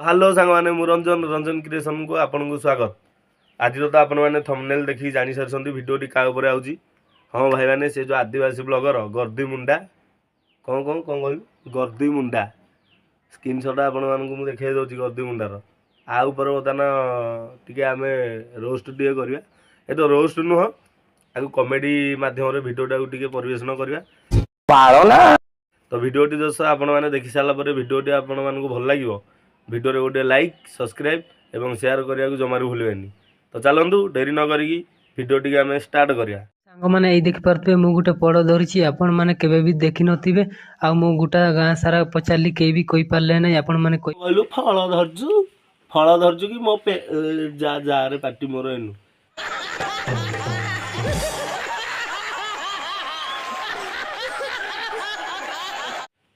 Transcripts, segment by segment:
Hello ସାଙ୍ଗମାନେ, ମୁଁ ରଞ୍ଜନ, ରଞ୍ଜନ କ୍ରିଏସନକୁ ଆପଣଙ୍କୁ ସ୍ୱାଗତ। ଆଜିର ତ ଆପଣମାନେ ଥମ୍ବନେଲ୍ ଦେଖିକି ଜାଣିସାରିଛନ୍ତି ଭିଡ଼ିଓଟି କାହା ଉପରେ ଆଉଛି। ହଁ ଭାଇମାନେ, ସେ ଯେଉଁ ଆଦିବାସୀ ବ୍ଲଗର ଗର୍ଦି ମୁଣ୍ଡା, କ'ଣ କ'ଣ କ'ଣ କହିଲୁ, ଗର୍ଦି ମୁଣ୍ଡା। ସ୍କ୍ରିନସଟ୍ ଆପଣମାନଙ୍କୁ ମୁଁ ଦେଖାଇ ଦେଉଛି ଗର୍ଦି ମୁଣ୍ଡାର। ଆଉ ଉପରେ ବର୍ତ୍ତମାନ ଟିକେ ଆମେ ରୋଷ୍ଟ ଟିକେ କରିବା। ଏ ତ ରୋଷ୍ଟ ନୁହଁ, ଆକୁ କମେଡ଼ି ମାଧ୍ୟମରେ ଭିଡ଼ିଓଟାକୁ ଟିକେ ପରିବେଷଣ କରିବା। ତ ଭିଡ଼ିଓଟି ଦୋଷ ଆପଣମାନେ ଦେଖି ସାରିଲା ପରେ ଭିଡ଼ିଓଟି ଆପଣମାନଙ୍କୁ ଭଲ ଲାଗିବ, ଭିଡ଼ିଓରେ ଗୋଟେ ଲାଇକ୍, ସବସ୍କ୍ରାଇବ୍ ଏବଂ ସେୟାର କରିବାକୁ ଜମାରୁ ଭୁଲିବେନି। ତ ଚାଲନ୍ତୁ, ଡେରି ନ କରିକି ଭିଡ଼ିଓ ଟିକେ ଆମେ ଷ୍ଟାର୍ଟ କରିବା। ସାଙ୍ଗମାନେ, ଏଇ ଦେଖିପାରୁଥିବେ ମୁଁ ଗୋଟେ ପଡ଼ ଧରିଛି। ଆପଣମାନେ କେବେ ବି ଦେଖିନଥିବେ। ଆଉ ମୁଁ ଗୋଟା ଗାଁ ସାରା ପଚାରିଲି, କେହି ବି କହିପାରିଲେ ନାହିଁ। ଆପଣମାନେ କହିଲୁ ଫଳ ଧରିଛୁ, ଫଳ ଧରିଛୁ କି ମୋ ପେ ଯା ଯାରେ ପାଟି ମୋର ଏନୁ।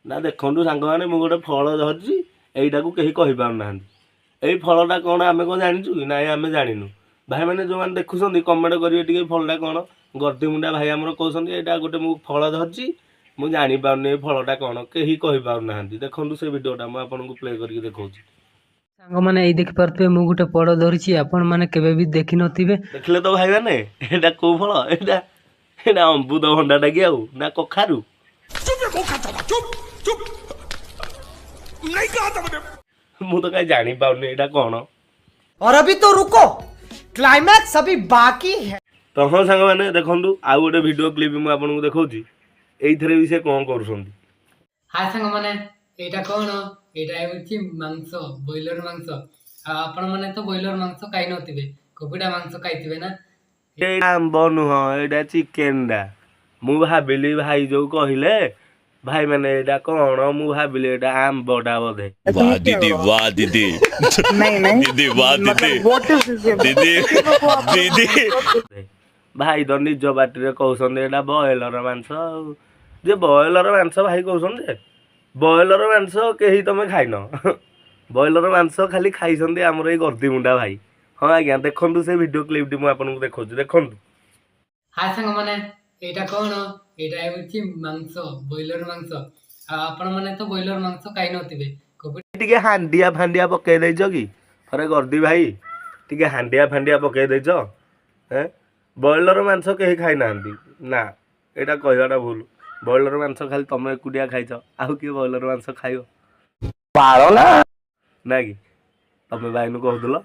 ନା ଦେଖନ୍ତୁ ସାଙ୍ଗମାନେ, ମୁଁ ଗୋଟେ ଫଳ ଧରିଛି, ଏଇଟାକୁ କେହି କହିପାରୁନାହାନ୍ତି। ଏଇ ଫଳଟା କ'ଣ ଆମେ କ'ଣ ଜାଣିଛୁ କି? ନାଇଁ, ଆମେ ଜାଣିନୁ। ଭାଇମାନେ ଯେଉଁମାନେ ଦେଖୁଛନ୍ତି, କମେଣ୍ଟ କରିବେ ଟିକେ ଫଳଟା କ'ଣ। ଗର୍ଦି ମୁଣ୍ଡା ଭାଇ ଆମର କହୁଛନ୍ତି, ଏଇଟା ଗୋଟେ ମୁଁ ଫଳ ଧରିଛି, ମୁଁ ଜାଣିପାରୁନି ଏଇ ଫଳଟା କ'ଣ, କେହି କହିପାରୁନାହାନ୍ତି। ଦେଖନ୍ତୁ ସେ ଭିଡ଼ିଓଟା ମୁଁ ଆପଣଙ୍କୁ ପ୍ଲେ କରିକି ଦେଖାଉଛି। ସାଙ୍ଗମାନେ, ଏଇ ଦେଖିପାରୁଥିବେ ମୁଁ ଗୋଟେ ପଡ଼ ଧରିଛି। ଆପଣମାନେ କେବେ ବି ଦେଖିନଥିବେ। ଦେଖିଲେ ତ ଭାଇମାନେ, ଏଇଟା କୋଉ ଫଳ? ଏଇଟା ଅମୃତଭଣ୍ଡାଟା କି ଆଉ ନା କଖାରୁ? ମୁଁ ତ କାହିଁ ଜାଣିପାରୁନି ଏଇଟା କ'ଣ। और अभी तो रुको, क्लाइमैक्स अभी बाकी है। ତ ହଁ ସାଙ୍ଗମାନେ, ଦେଖନ୍ତୁ ଆଉ ଗୋଟେ ଭିଡ଼ିଓ କ୍ଲିପ୍ ମୁଁ ଆପଣଙ୍କୁ ଦେଖାଉଛି, ଏଇଥିରେ ବି ସେ କ'ଣ କରୁଛନ୍ତି। ହାଏ ସାଙ୍ଗମାନେ, ଏଇଟା କ'ଣ? ଏଇଟା ହେଉଛି ମାଂସ, ବ୍ରଏଲର ମାଂସ। ଆଉ ଆପଣମାନେ ତ ବ୍ରଏଲର ମାଂସ ଖାଇନଥିବେ, କୁକୁଡ଼ା ମାଂସ ଖାଇଥିବେ ନା? ଏଇଟା ଆମ୍ବ ନୁହଁ, ଏଇଟା ଚିକେନଟା। ମୁଁ ଭାବିଲି ଭାଇ ଯୋଉ କହିଲେ, ଭାଇମାନେ ଏଇଟା କ'ଣ, ମୁଁ ଭାବିଲି ଏଇଟା ଆମ୍ବଟା ବୋଧେ। वाह दीदी, वाह दीदी। नहीं नहीं। दीदी, वाह दीदी। What is this? दीदी, दीदी। ଭାଇ ତ ନିଜ ପାଟିରେ କହୁଛନ୍ତି ଏଇଟା ବ୍ରଏଲର ମାଂସ। ଆଉ ଯେ ବ୍ରଏଲର ମାଂସ ଭାଇ କହୁଛନ୍ତି ଯେ ବ୍ରଏଲର ମାଂସ କେହି ତମେ ଖାଇନ। ବ୍ରଏଲର ମାଂସ ଖାଲି ଖାଇଛନ୍ତି ଆମର ଏଇ ଗର୍ଦି ମୁଣ୍ଡା ଭାଇ। ହଁ ଆଜ୍ଞା, ଦେଖନ୍ତୁ ସେ ଭିଡ଼ିଓ କ୍ଲିପ୍ଟି ମୁଁ ଆପଣଙ୍କୁ ଦେଖାଉଛି, ଦେଖନ୍ତୁ। ହାଏ ସାଙ୍ଗମାନେ, ଏଇଟା କ'ଣ? ଏଇଟା ହେଉଛି ମାଂସ, ବ୍ରଏଲର ମାଂସ। ଆଉ ଆପଣମାନେ ତ ବ୍ରଏଲର ମାଂସ ଖାଇନଥିବେ, କୁକୁଡ଼ା ଟିକେ ହାଣ୍ଡିଆ ଫାଣ୍ଡିଆ ପକେଇ ଦେଇଛ କି ଥରେ ଗର୍ଦି ଭାଇ? ଟିକେ ହାଣ୍ଡିଆ ଫାଣ୍ଡିଆ ପକେଇ ଦେଇଛ? ଏଁ, ବ୍ରଏଲର ମାଂସ କେହି ଖାଇନାହାନ୍ତି ନା, ଏଇଟା କହିବାଟା ଭୁଲ। ବ୍ରଏଲର ମାଂସ ଖାଲି ତମେ ଏକୁଟିଆ ଖାଇଛ, ଆଉ କିଏ ବ୍ରଏଲର ମାଂସ ଖାଇବ ନା କି? ତମେ ଭାଇନୁ କହୁଥିଲ।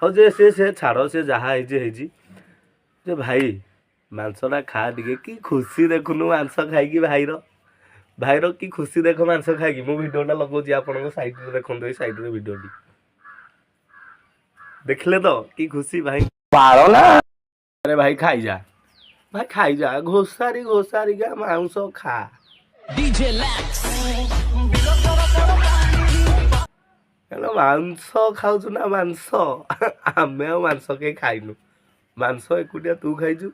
ହଉ ଯେ ସେ ଛାଡ଼, ସେ ଯାହା ହେଇଛି ହେଇଛି। ଯେ ଭାଇ ମାଂସଟା ଖା ଟିକେ, କି ଖୁସି ଦେଖୁନୁ ମାଂସ ଖାଇକି ଭାଇର, ଭାଇର କି ଖୁସି ଦେଖ ମାଂସ ଖାଇକି। ମୁଁ ଭିଡ଼ିଓଟା ଲଗାଉଛି ଆପଣଙ୍କ ସାଇଡ଼ରେ, ଦେଖନ୍ତୁ ଏଇ ସାଇଡ଼ରେ ଭିଡ଼ିଓଟି ଦେଖିଲେ ତ କି ଖୁସି ଭାଇ। ଆରେ ଭାଇ ଖାଇଯା, ଭାଇ ଖାଇଯା, ଘୋଷାରି ଘୋଷାରିକା ମାଉଁସ ଖା। ହେଲେ ମାଂସ ଖାଉଛୁ ନା ମାଂସ? ଆମେ ଆଉ ମାଂସ କେହି ଖାଇନୁ, ମାଂସ ଏକୁଟିଆ ତୁ ଖାଇଛୁ,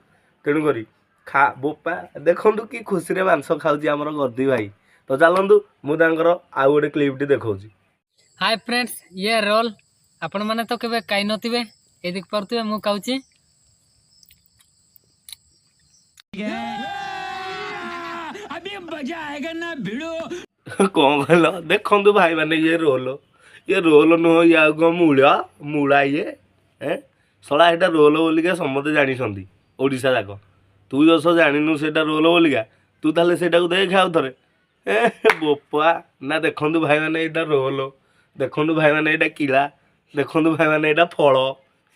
ତେଣୁକରି ଖା ବୋପା। ଦେଖନ୍ତୁ କି ଖୁସିରେ ମାଂସ ଖାଉଛି ଆମର ଗଦି ଭାଇ। ତ ଚାଲନ୍ତୁ, ମୁଁ ତାଙ୍କର ଆଉ ଗୋଟେ କ୍ଲିପ୍ଟି ଦେଖାଉଛି। ହାଏ ଫ୍ରେଣ୍ଡସ୍, ଇଏ ରୋଲ୍ ଆପଣମାନେ ତ କେବେ ଖାଇନଥିବେ। ଏଇ ଦେଖିପାରୁଥିବେ ମୁଁ ଖାଉଛି। କ'ଣ କହିଲ? ଦେଖନ୍ତୁ ଭାଇମାନେ, ଇଏ ରୋଲ, ଇଏ ରୋଲ ନୁହଁ, ଇଏ ଆଉ କ'ଣ ମୂଳା, ମୂଳା ଇଏ। ଏଁ ଶଳା, ଏଇଟା ରୋଲ ବୋଲିକା ସମସ୍ତେ ଜାଣିଛନ୍ତି ଓଡ଼ିଶା ଯାକ। ତୁ ଯଶ ଜାଣିନୁ ସେଇଟା ରୋଲ ବୋଲିକା, ତୁ ତାହେଲେ ସେଇଟାକୁ ଦେଖେ ଆଉ ଥରେ। ଏ ବୋପା ନା, ଦେଖନ୍ତୁ ଭାଇମାନେ ଏଇଟା ରୋଲ, ଦେଖନ୍ତୁ ଭାଇମାନେ ଏଇଟା କିଳା, ଦେଖନ୍ତୁ ଭାଇମାନେ ଏଇଟା ଫଳ।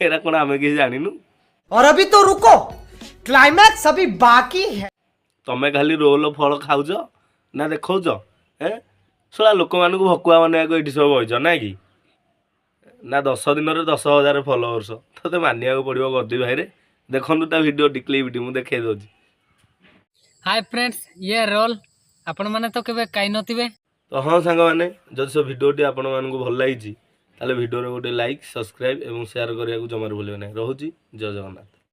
ଏଇଟା କ'ଣ ଆମେ କିଛି ଜାଣିନୁ? और अभी तो रुको, क्लाइमैक्स अभी बाकी है। ତମେ ଖାଲି ରୋଲ ଫଳ ଖାଉଛ ନା ଦେଖାଉଛ? ଏ ଶଳା, ଲୋକମାନଙ୍କୁ ଭକୁଆ ବନେଇବାକୁ ଏଇଠି ସବୁ ବଇଛ ନା କି? ନା 10 ଦିନରେ 10,000 ଫଲୋଅର୍ସ, ତୋତେ ମାନିବାକୁ ପଡ଼ିବ ଗଦି ଭାଇରେ। ଦେଖନ୍ତୁ ତା ଭିଡ଼ିଓଟି କ୍ଲିପ୍ଟି ମୁଁ ଦେଖେଇ ଦେଉଛି। ହାଏ ଫ୍ରେଣ୍ଡସ୍, ଇଏ ରୋଲ୍ ଆପଣମାନେ ତ କେବେ ଖାଇନଥିବେ। ତ ହଁ ସାଙ୍ଗମାନେ, ଯଦି ସେ ଭିଡ଼ିଓଟି ଆପଣମାନଙ୍କୁ ଭଲ ଲାଗିଛି, ତାହେଲେ ଭିଡ଼ିଓରେ ଗୋଟେ ଲାଇକ୍, ସବସ୍କ୍ରାଇବ୍ ଏବଂ ସେୟାର କରିବାକୁ ଜମାରୁ ଭୁଲିବେ ନାହିଁ। ରହୁଛି, ଜୟ ଜଗନ୍ନାଥ।